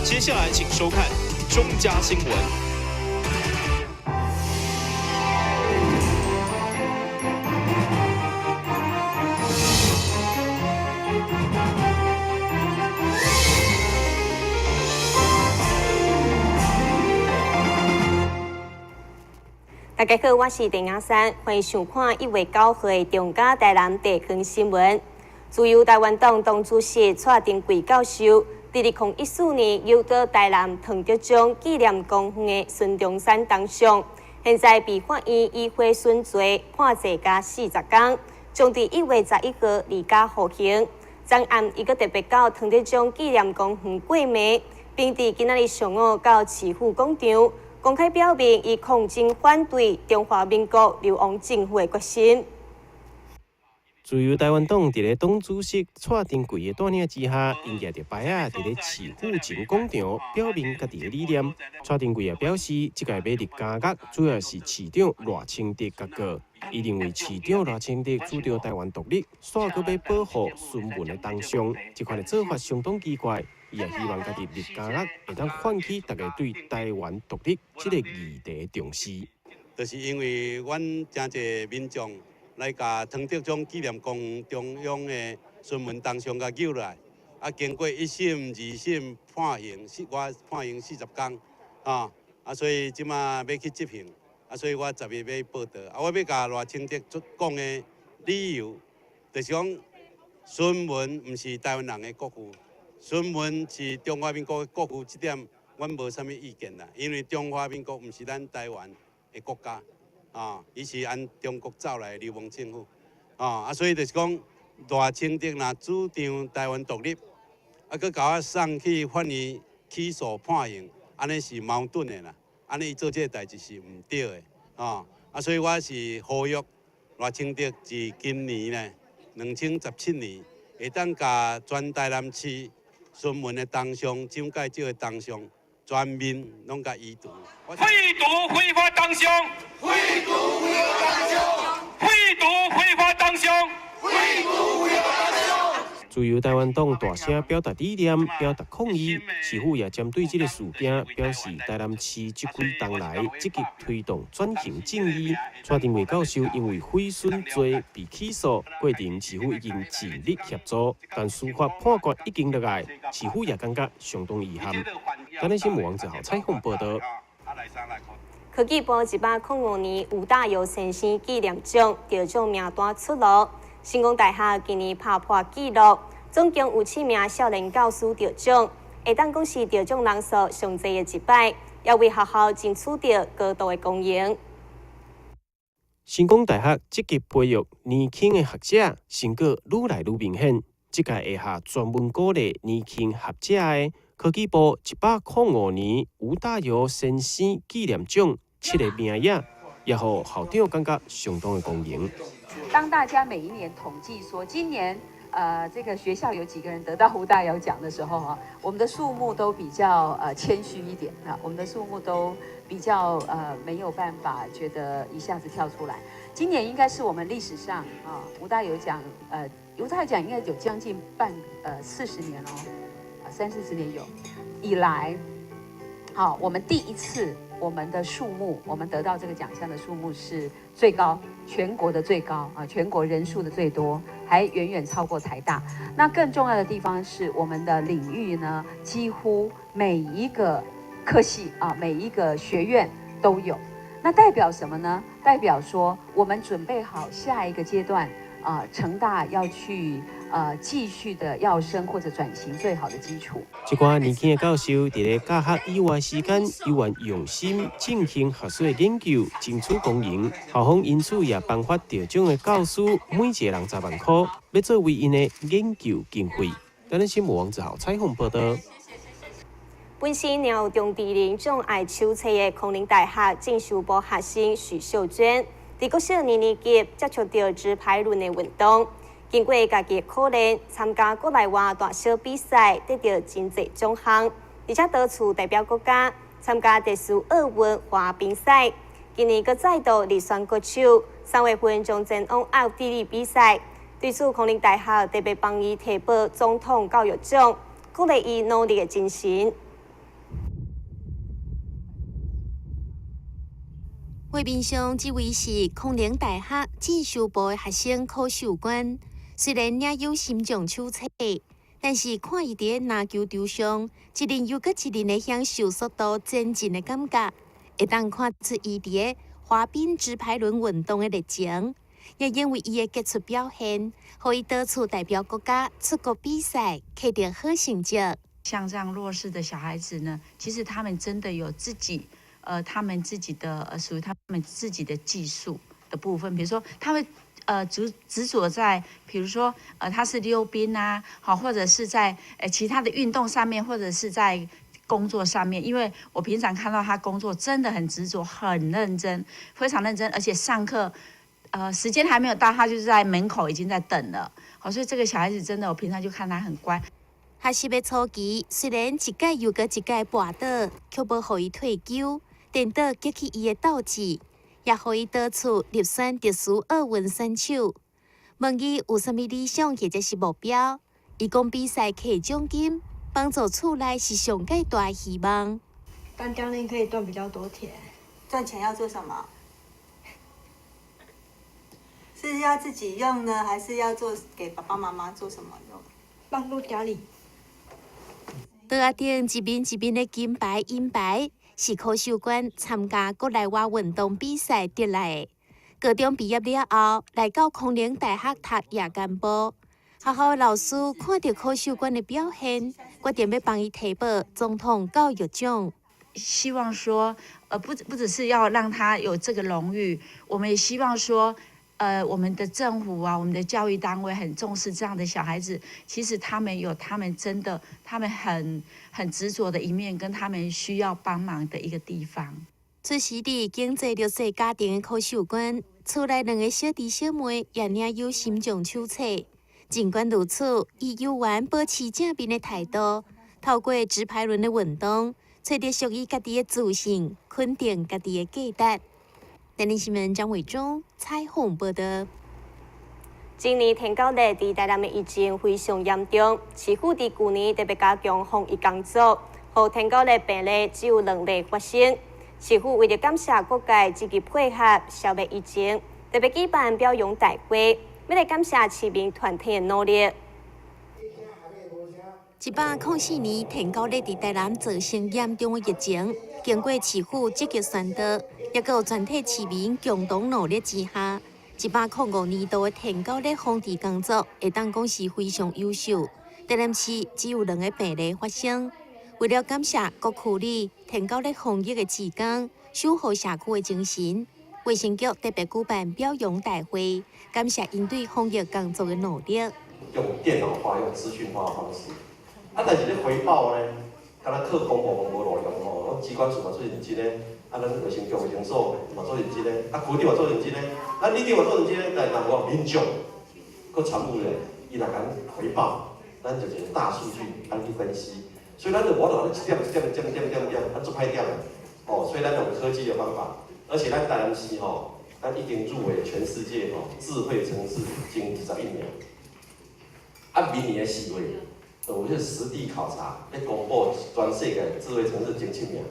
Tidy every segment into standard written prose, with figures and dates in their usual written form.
接下來請收看中嘉新聞。大家好，我是鄭雅珊，歡迎收看1月9號的中嘉台南地方新聞。自由台灣黨黨主席蔡丁貴教授，佇2014年誘導台南唐德宗紀念公園的孫中山銅像，現在被法院以毀損罪判坐監40工，將佇1月11號離家服刑。昨暗伊閣特別到唐德宗紀念公園過暝，並佇今仔日上午到市府廣場，公開表明伊抗爭反對中華民國流亡政府的決心。自由台灣黨佇咧黨主席蔡丁貴的帶領之下，𪜶舉著牌仔佇咧市府前廣場表明家己的理念。蔡丁貴也表示，這屆欲入監獄，主要是市長賴清德共告。伊認為市長賴清德主張台灣獨立，煞閣欲保護孫文的銅像，這款的做法相當奇怪。伊也希望家己入監獄會當喚起大家對台灣獨立這个議題的重視。就是因為阮誠濟民眾來共唐德宗紀念公園中央的孫文銅像共揪落來，啊，經過一審、二審判刑，我判刑40工，啊，啊，所以這馬欲去執行，啊，所以我10月欲報到，啊，我欲共賴清德講的理由，就是講孫文毋是台灣人的國父。孫文是中華民國的國父，這點阮無啥物意見啦。因為中華民國毋是咱台灣的國家，啊，伊是按中國走來的流亡政府，啊，所以就是講賴清德若主張台灣獨立，啊，閣共我送去法院起訴判刑，按呢是矛盾的啦。按呢伊做這个代誌是毋對的，啊，啊，所以我是呼籲賴清德自今年呢，2017年會當共全台南市孫文的銅像、蔣介石的銅像，全面攏共移除。廢毒非法銅像，廢毒非法銅像，廢毒非法銅像，廢毒非法銅像。自由台灣黨大聲表達理念，表達抗議，市府也針對這个事件表示，台南市這幾冬來積極推動轉型正義。蔡丁貴教授因為毀損罪被起訴，過程市府已經盡力協助，但司法判決已經落來，市府也感覺相當遺憾。台南新聞王志豪採訪報導。科技部105年吳大猷先生紀念獎得獎名單出爐。成功大學今年拍破紀錄，總共有7名少年教師得獎，會當講是得獎人數上濟的一擺，也為學校爭取著高度的光榮。成功大學積極培育年輕的學者，成果愈來愈明顯。這屆下校專門鼓勵年輕學者的科技部105年吳大猷先生紀念獎7个名額，也予校長感覺相當的光榮。當大家每一年統計說今年，這個學校有幾個人得到吳大猷獎的時候啊，我們的數目都比較謙虛一點啊，我們的數目都比較沒有辦法覺得一下子跳出來。今年應該是我們歷史上啊吳大猷獎，吳大猷獎應該有將近半40年哦，30-40年有以來，好，我們第一次我們的數目，我們得到這個獎項的數目是最高，全國的最高啊，全國人數的最多，還遠遠超過台大。那更重要的地方是，我們的領域呢，幾乎每一個科系啊，每一個學院都有。那代表什麼呢？代表說我們準備好下一個階段啊，成大要去繼續的躍升或者轉型最好的基礎。這寡年輕的教授佇咧教學以外時間，猶原用心進行學術的研究，爭取光榮。校方因此也頒發得獎的教師每一个人10萬箍，欲作為𪜶的研究經費。台南新聞王志豪採訪報導。本身有中智能障礙手冊的康寧大學進修部學生許秀娟，佇國小二年級接觸著直排輪的運動，經過家己的苦練，參加國內外大小比賽，得著真濟獎項，而且多次代表國家參加第四奧運滑冰賽。今年閣再度入選國手，3月份將前往奧地利比賽。對此，康寧大學特別幫伊提報總統教育獎，鼓勵伊努力的精神。畫面上這位是空靈大學進修部的學生柯秀娟，雖然領有心臟手冊，但是看伊佇咧籃球場上，一輪又閣一輪的享受速度前進的感覺，會當看出伊佇咧滑冰直排輪運動的熱情，也因為伊的傑出表現，予伊多次代表國家出國比賽，取得好成績。像這樣弱勢的小孩子呢，其實他們真的有自己，他們自己的屬於他們自己的技術的部分，比如說他會執著在，比如說他是溜冰啊，好，或者是在其他的運動上面，或者是在工作上面。因為我平常看到他工作真的很執着，很認真，非常認真，而且上課，時間還沒有到，他就是在門口已經在等了。好，所以這個小孩子真的，我平常就看他很乖。學習的初期，雖然一屆又閣一屆跋倒，卻無予伊退休，顛倒激起伊的鬥志，也予伊多次入選特殊奧運選手。問伊有啥物理想或者是目標，伊講比賽摕獎金，幫助厝內是上蓋大希望。當教練可以賺比較多錢。賺錢要做什麼？是要自己用呢，還是要做給爸爸媽媽做什麼用？幫助家裡。桌仔頂一面一面的金牌銀牌，是柯秀娟參加國內外運動比賽得來的。高中畢業了後，來到空靈大學讀夜間部。學校的老師看著柯秀娟的表現，決定欲幫伊提報總統教育獎。希望說，不只是要讓他有這個榮譽，我們也希望說，我們的政府啊，我們的教育單位很重視這樣的小孩子。其實他們有他們真的，他們很執着的一面，跟他們需要幫忙的一個地方。出生佇經濟弱勢家庭的柯秀娟，厝內兩個小弟小妹也領有心臟手冊。儘管如此，伊猶原保持正面的態度，透過直排輪的運動，揣著屬於家己的自信，肯定家己的價值。台南新聞張偉忠採訪報道。今年天狗熱佇台南的疫情非常嚴重，市府佇舊年特別加強防疫工作，予天狗熱病例只有兩例發生。市府為著感謝各界積極配合消滅疫情，特別舉辦表揚大會，欲來感謝市民團體的努力。104年天狗熱佇台南造成嚴重的疫情，經過市府積極宣導，抑閣有全體市民共同努力之下，105年度的天狗熱防治工作會當講是非常優秀。台南市只有兩個病例發生。為了感謝各區里天狗熱防疫的志工，守護社區的精神，衛生局特別舉辦表揚大會，感謝𪜶對防疫工作的努力。用電腦化、用資訊化的方式，啊，但是咧回報呢，敢若靠公布無路用吼，阮機關署嘛做認真的，啊，咱衛生局、衛生所嘛做認真的，啊，區長嘛做認真的，咱里長嘛做認真的，但若無民眾閣參與咧，伊若敢回報，咱就一個大數據按去分析，所以咱就無法度一點一點點點點點，咱足歹點的，哦，所以咱用科技的方法，而且咱台南市吼，咱已經入圍全世界吼智慧城市前21名，啊，明年的4月，有彼個實地考察，欲公布全世界智慧城市前七名，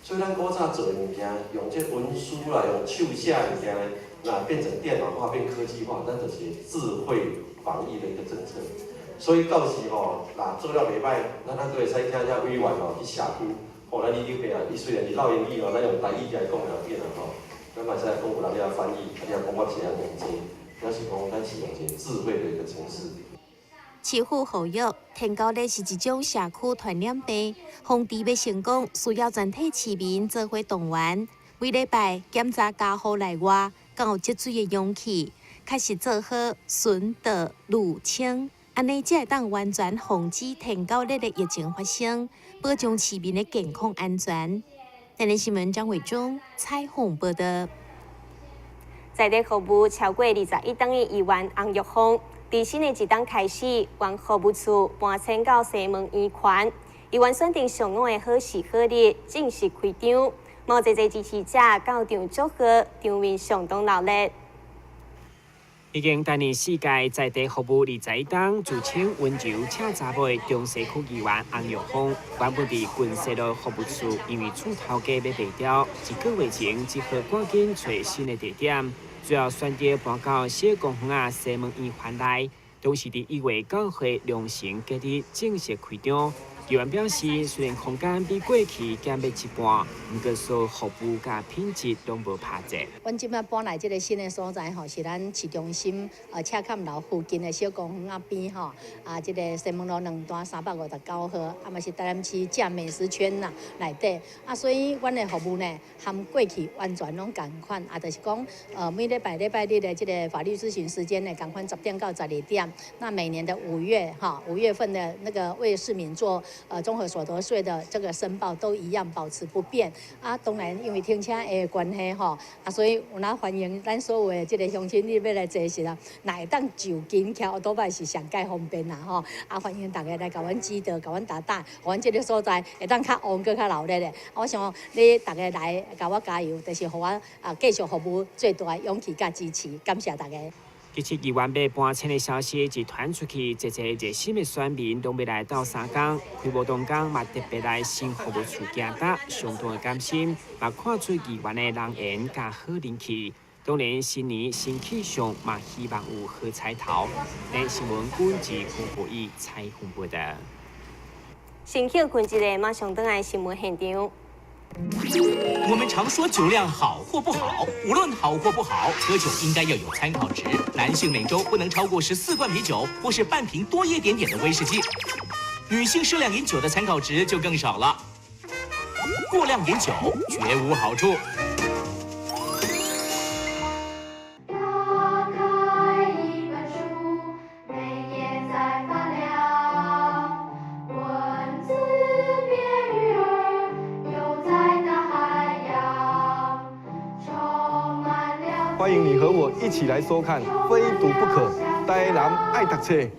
所以咱古早做的物件，用這文書啦，用手寫的物件，那變成電腦化、變科技化，咱就是智慧防疫的一個政策。所以到時吼，若做了袂䆀，咱還閣會使請遮委員吼去社區，吼，咱里長伯啊，伊雖然是落英語吼，咱用台語來講袂要緊啦吼，咱嘛會使講有人咧翻譯，啊，你若講我是曉用這，表示講咱是用一個智慧的一個城市。市府呼籲，天狗熱是一種社區傳染病，防治欲成功，需要全體市民做伙動員，每禮拜檢查家戶內外，敢有積水的容器，確實做好巡倒濾清，按呢才會當完全防止天狗熱的疫情發生，保障市民的健康安全。台南新聞張偉忠採訪報道。在咧服務超過21冬的議員洪玉鳳，佇新的一冬開始，原服務處搬遷到西門圓環。議員選定上午的好時好日，正式開張，嘛濟濟支持者到場祝賀，場面相當鬧熱。已經擔任四屆在地服務21冬，自稱溫柔請查某的中西區議員洪玉鳳，原本佇軍西路服務處，因為厝頭家欲賣掉，一個月前只好趕緊揣新的地點，最後選擇搬到小公園仔西門圓環內，同時佇1月9號龍成節日正式開張。議員表示，雖然空間比過去減欲一半，毋過所有服務佮品質攏無拍折。阮這擺搬來這个新的所在吼，是咱市中心赤崁樓附近的小公園仔邊吼，啊，這个西門路兩段359號，啊嘛是台南市正美食圈啦內底，啊，所以阮的服務呢，和過去完全攏仝款，啊，就是講每禮拜禮拜日的這个法律諮詢時間呢，仝款10點到12點。那每年的5月哈，5月份的那個為市民做綜合所得稅的這個申報都一樣保持不變。啊，當然因為停車的關係吼，啊，所以有哪歡迎咱所有的這個鄉親，你欲來坐時啦，若會當就近騎歐多擺是上蓋方便啦吼。啊，歡迎大家來共阮指導，共阮搭搭，予阮這个所在會當較旺閣較熱鬧咧。我想你逐家來共我加油，就是予我啊繼續服務最大的勇氣佮支持，感謝大家。其實議員欲搬遷的消息一傳出去，濟濟熱心的選民攏欲來鬥相共，開幕當工嘛特別來新服務處行搭，相當的甘心，嘛看出議員的人緣佮好人氣。當然新年新氣象，嘛希望有好彩頭。台新聞軍事郭博義採訪報道。先歇睏一下，馬上轉來新聞現場。我們常說酒量好或不好，無論好或不好，喝酒應該要有參考值。男性每週不能超過14罐啤酒，或是半瓶多一點點的威士忌。女性適量飲酒的參考值就更少了。過量飲酒絕無好處。打開一本書，每頁在發亮，文字變魚兒，游在大海洋，充滿了。歡迎你和我一起來收看《非讀不可》，台南愛讀冊。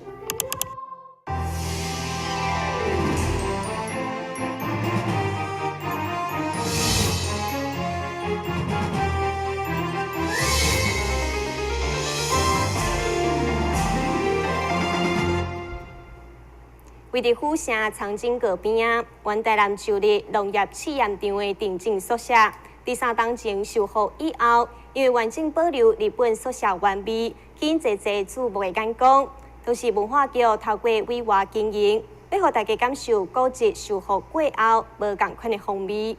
位佇府城長津閣邊仔，原台南州立農業試驗場的定正宿舍，佇3冬前修復以後，因為完整保留日本宿舍原味，吸引濟濟注目的眼光。同時，文化局透過委外經營，欲予大家感受古蹟修復過後無仝款的風味。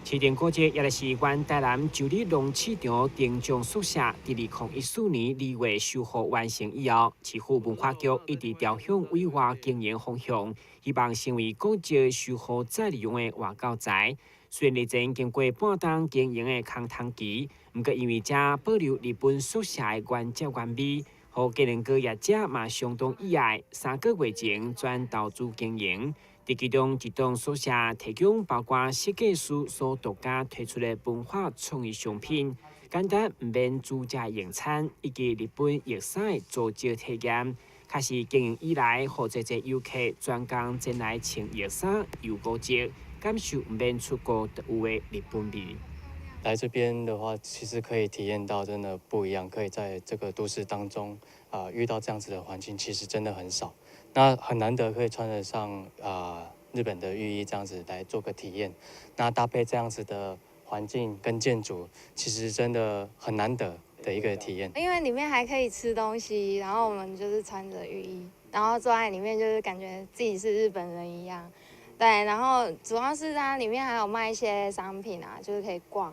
市政古蹟，也就是原台南州立農試場定種宿舍，佇2014年2月修復完成以後，市府文化局一直朝向委外經營方向，希望成為古蹟修復再利用的活教材。雖然日前經過半冬經營的空窗期，毋過因為遮保留日本宿舍的原汁原味，予雞卵糕業者嘛相當意愛。3個月前轉投資經營。佇其中一棟宿舍提供包括設計師所獨家推出的文化創意商品，簡單毋免煮食用餐，以及日本浴衫的組織體驗，確實經營以來，予濟濟遊客專工前來穿浴衫遊古蹟，感受毋免出國就有的日本味。來這邊的話，其實可以體驗到真的不一樣，可以在這個都市當中啊遇到這樣子的環境，其實真的很少。那很難得可以穿得上啊日本的浴衣這樣子來做個體驗，那搭配這樣子的環境跟建築，其實真的很難得的一個體驗。因為裡面還可以吃東西，然後我們就是穿着浴衣，然後坐在裡面就是感覺自己是日本人一樣。對，然後主要是它裡面還有賣一些商品啊，就是可以逛。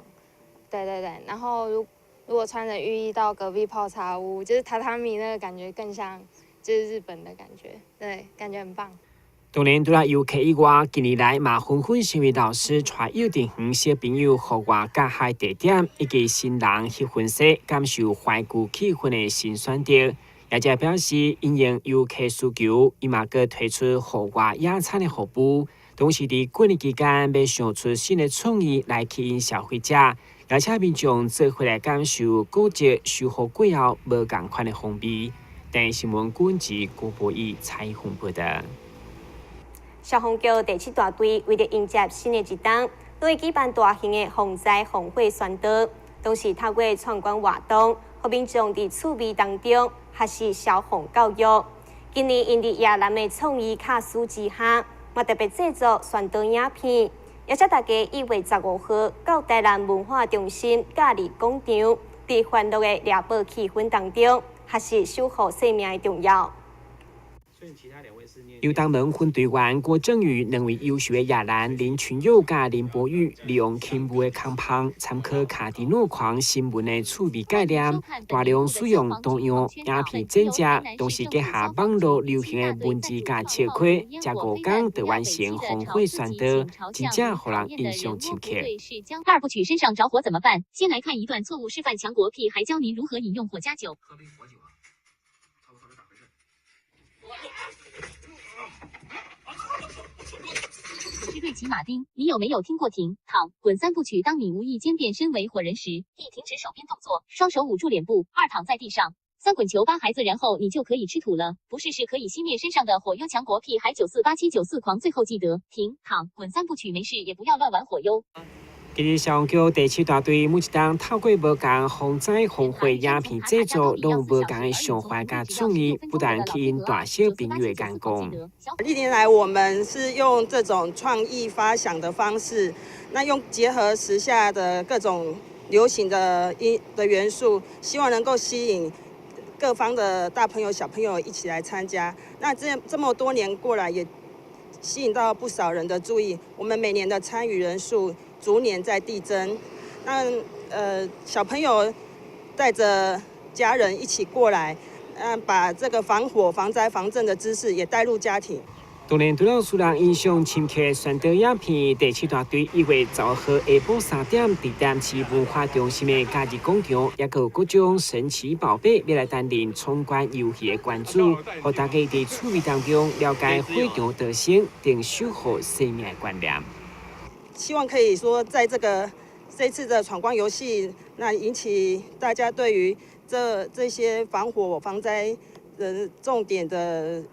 對對對，然後如果穿着浴衣到隔壁泡茶屋，就是榻榻米那個感覺更像。就是日本的感覺，對，感覺很棒。當然，除了遊客以外，近年來嘛紛紛成為老師帶幼稚園小朋友戶外教學地點，以及新人翕婚紗，感受懷舊氣氛的新選擇。業者表示，因應遊客需求，伊嘛閣推出戶外野餐的服務，同時佇過年期間欲想出新的創意來吸引消費者，而且民眾做伙來感受古蹟修復過後無仝款的風味。台新聞軍事郭博義採訪報道。消防局第七大隊為著迎接新的一冬，對舉辦大型的防災防火宣導，同時透過創館活動，予予民眾佇趣味當中學習消防教育。今年𪜶佇野男的創意巧思之下，嘛特別製作宣導影片，邀請大家1月15號到台南文化中心假日廣場，佇歡樂的獵寶氣氛當中，學習守護生命的重要。由東門分隊員郭正宇兩位優秀的野男林群佑佮林博宇，利用輕薄的空棒，參考卡迪諾狂新聞的趣味概念，大量使用多樣影片剪接，同時結合網路流行的文字佮笑話，才五工就完成防火宣導，真正予人印象深刻。二部曲身上著火怎麼辦？先來看一段錯誤示範，強國屁還教您如何飲用火加酒。我是瑞奇馬丁，你有沒有聽過停、躺、滾三部曲？當你無意間變身為火人時，一停止手邊動作，雙手捂住臉部；二躺在地上；三滾球扒孩子，然後你就可以吃土了。不是，是可以熄滅身上的火喲。強國屁孩948794狂，最後記得停、躺、滾三部曲，沒事也不要亂玩火喲。其實消防局第七大隊每一冬透過無仝防災防火影片製作，攏有無仝的想法佮創意，不斷吸引大小朋友的眼光。歷年來，我們是用這種創意發想的方式，那用結合時下的各種流行的音的元素，希望能夠吸引各方的大朋友小朋友一起來參加。那這麼多年過來，也吸引到不少人的注意。我們每年的參與人數逐年在遞增，那小朋友帶着家人一起過來，把這個防火、防災、防震的知識也帶入家庭。當然，除了使人印象深刻的宣導影片，第七大隊1月15號下晡3點，佇台南市文化中心的假日廣場，也閣有各種神奇寶貝欲來擔任闖關遊戲的關主，予大家佇趣味當中了解火場逃生，並守護生命的觀念。希望可以說，在這次的闖關遊戲，那引起大家對於這些防火防災的重點的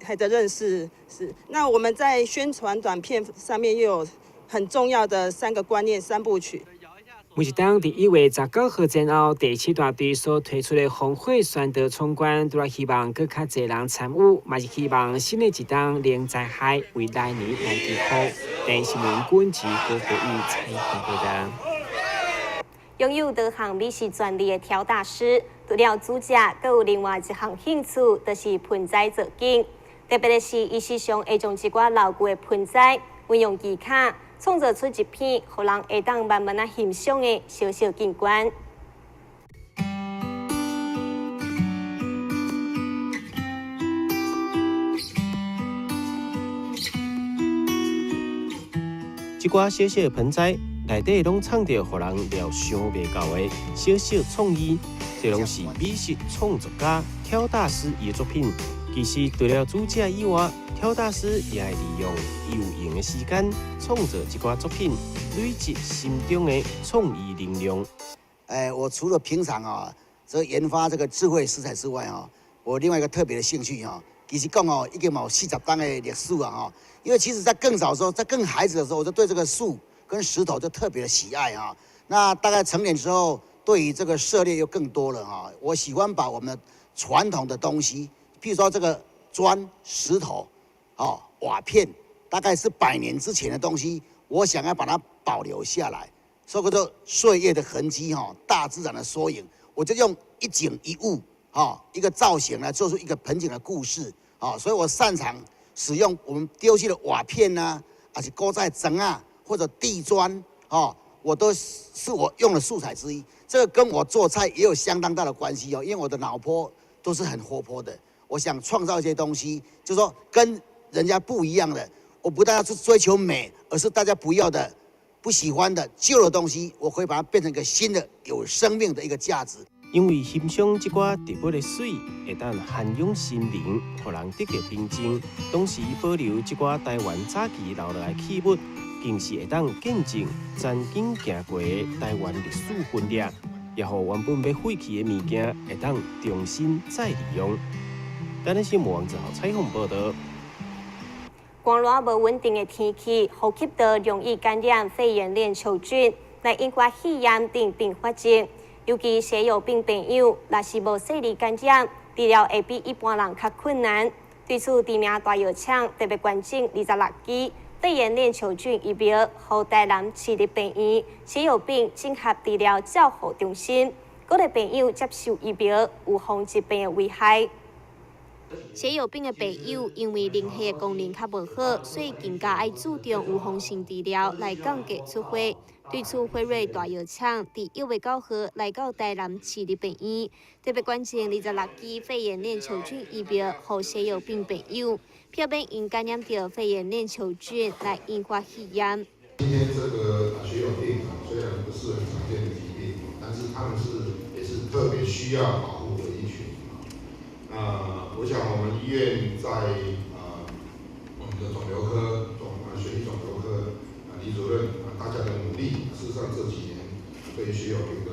認識是。那我們在宣傳短片上面又有很重要的三個觀念三部曲。每一冬佇1月19號前後，第七大隊所推出的防火宣導闖關，除了希望閣較濟人參與，嘛是希望新的一冬零災害為來年來祈福。電視新聞軍事郭國宇採訪報導。擁有多項美食專利的調大師，除了煮食，閣有另外一項興趣，就是盆栽造景。特別的是，伊時常會將一寡老舊的盆栽運用技巧，創造出一片予人會當慢慢仔欣賞的小小景觀。這寡小小的盆栽內底攏藏著予人料想袂到的小小創意，這攏是美食創作家挑大師伊的作品。其實除了煮食以外，挑大師也會利用有閒的時間創造這寡作品，累積心中的創意能量。我除了平常啊，這研發這個智慧食材之外啊，我另外一個特別的興趣啊，其實講哦，已經有40年的歷史啊，哈。因為其實，在更早的時候，在更孩子的時候，我就對這個樹跟石頭就特別的喜愛啊。那大概成年之後，對於這個涉獵又更多了哈。我喜歡把我們傳統的東西，譬如說這個磚、石頭、哦瓦片，大概是100年之前的東西，我想要把它保留下來，所以叫做歲月的痕跡哈，大自然的縮影。我就用一景一物，哈一個造型來做出一個盆景的故事，啊，所以我擅長使用我們丟棄的瓦片啊，還是古早磚啊，或者地磚，哦，我都是我用的素材之一。這個跟我做菜也有相當大的關係哦，因為我的腦波都是很活潑的。我想創造一些東西，就是說跟人家不一樣的。我不但要去追求美，而是大家不要的、不喜歡的舊的東西，我會把它變成一個新的、有生命的一個價值。因為欣賞這寡植物的水，會當涵養心靈，予人得到平靜，同時保留這寡台灣早期留落來器物，更是會當見證曾經行過的台灣歷史痕跡，也予原本欲廢棄的物件會當重新再利用。台南新聞王子豪採訪報導。寒熱無穩定的天氣，呼吸道容易感染肺炎鏈球菌，來引發肺炎等併發症。尤其血友病病友，若是無細膩感染，治療會比一般人較困難。對此，知名大藥廠特別捐贈26支肺炎鏈球菌疫苗，予台南市立病院血友病綜合治療照護中心，鼓勵病友接受疫苗，預防疾病的危害。血友病的病友因為凝血功能較無好，所以更加愛注重預防性治療來降低出血。對此，輝瑞大藥廠佇1月9號來到台南市立病院，特別捐贈26支肺炎鏈球菌疫苗，予血友病病友，避免𪜶感染著肺炎鏈球菌來引發肺炎。今天這個血友病雖然不是很常見的疾病，但是他們是也是特別需要保護的一群。那我想我們醫院在我們的腫瘤科、血液腫瘤科李主任大家的努力，事實上這幾年對於血友病的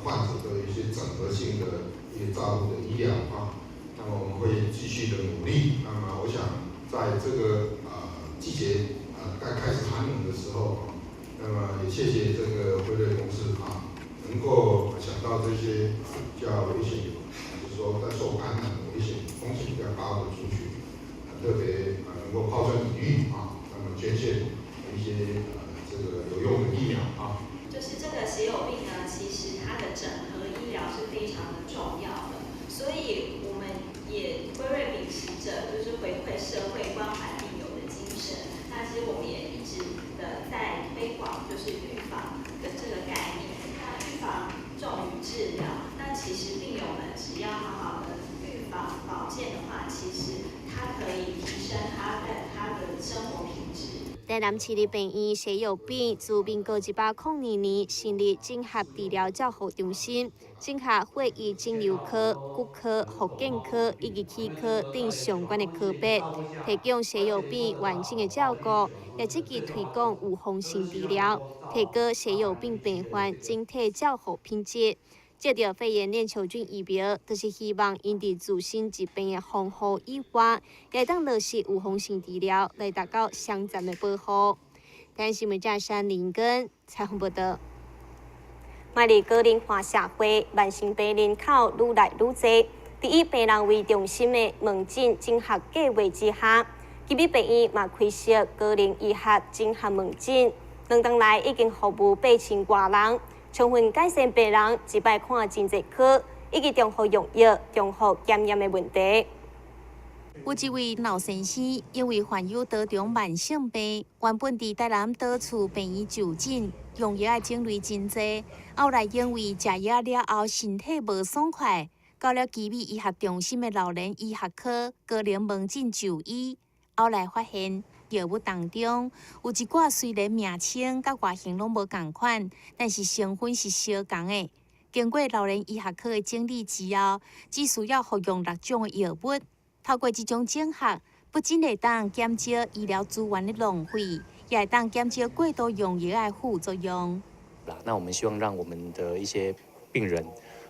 患者都有一些整合性的一些照顧的醫療啊。那麼我們會繼續的努力。那麼我想在這個季節該開始寒冷的時候，那麼也謝謝這個輝瑞公司啊，能夠想到這些比較危險，就是說在受感染的危險風險比較高的族群，特別能夠拋磚引玉啊，那麼捐獻一些這個有用的疫苗啊。就是這個血友病呢，其實它的整合醫療是非常的重要的，所以我們也輝瑞秉持著就是回饋社會、關懷病友的精神。那其實我們也一直的在推廣，就是預防的這個概念。那預防重於治療，那其實病友們只要好好的預防保健的話，其實它可以提升他的生活品質。台南市立病院血友病自民國102年成立綜合治療照護中心，整合血液腫瘤科、骨科、復健科以及齒科等相關的科別，提供血友病完整的照顧，也積極推廣預防性治療，提高血友病病患整體照護品質。藉著肺炎鏈球菌疫苗，就是希望𪜶佇自身疾病的防護以外，也會當落實預防性治療，來達到雙層的保護。台灣新聞記者林根採訪報導。邁入高齡化社會，慢性病人口愈來愈濟。佇以病人為中心的門診整合計劃之下，奇美病院嘛開設高齡醫學整合門診，2冬來已經服務8000外人。充分改善病人一擺看真濟科，以及重複用藥、重複檢驗的問題。有一位老先生，因為患有多種慢性病，原本佇台南多處病院就診，用藥的種類真濟。後來因為食藥了後身體無爽快，到了奇美醫學中心的老年醫學科高齡門診就醫，後來發現藥物當中有一寡雖然名稱佮外形攏無仝款，但是成分是相仝的。經過老年醫學科的整理之後，只需要服用六種的藥物。透過這種整合，不僅會當減少醫療資源的浪費，也會當減少過度用藥的副作用。那我們希望讓我們的一些病人，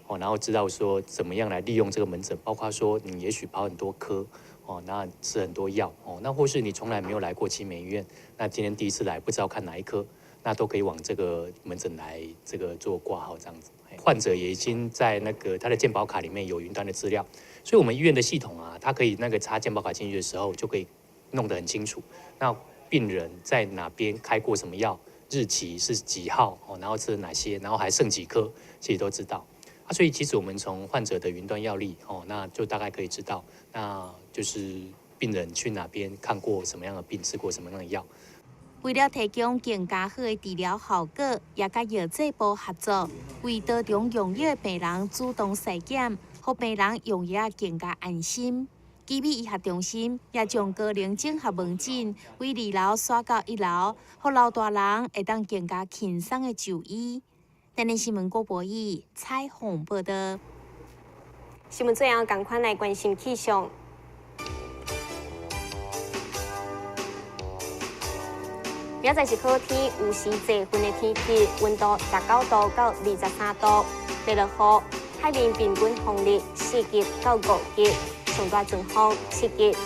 哦，然後知道說怎麼樣來利用這個門診，包括說你也許跑很多科，哦，那吃很多藥，哦，那或是你從來沒有來過奇美醫院，那今天第一次來，不知道看哪一科，那都可以往這個門診來這個做掛號這樣子。患者也已經在那個他的健保卡裡面有雲端的資料，所以我們醫院的系統啊，它可以那個插健保卡進去的時候就可以弄得很清楚。那病人在哪邊開過什麼藥，日期是幾號，哦，然後吃了哪些，然後還剩幾顆，其實都知道。啊，所以其實我們從患者的雲端藥歷，哦，那就大概可以知道，那就是病人去哪邊看過什麼樣的病，吃過什麼樣的藥。為了提供更加好的治療效果，也佮藥劑部合作，為多重用藥的病人主動篩檢，予病人用藥更加安心。奇美醫學中心也將高齡整合門診為2樓徙到1樓，予老大人會當更加輕鬆的就醫。台南新聞郭博義採訪報導。新聞最後，仝款來關心氣象。明仔載是好天，有時濟雲的天氣，溫度19度到23度。欲落雨，海面平均風力4級到5級，上大陣風7級。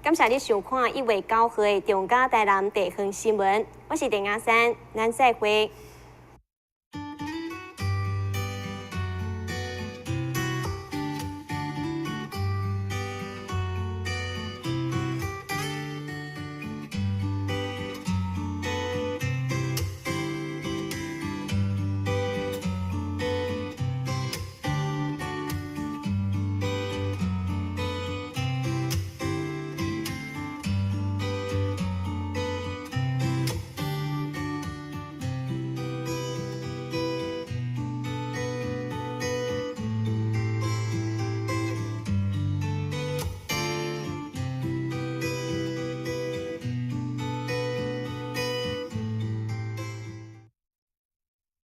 感謝你收看1月9號的中嘉台南地方新聞，我是鄭亞珊，咱再會。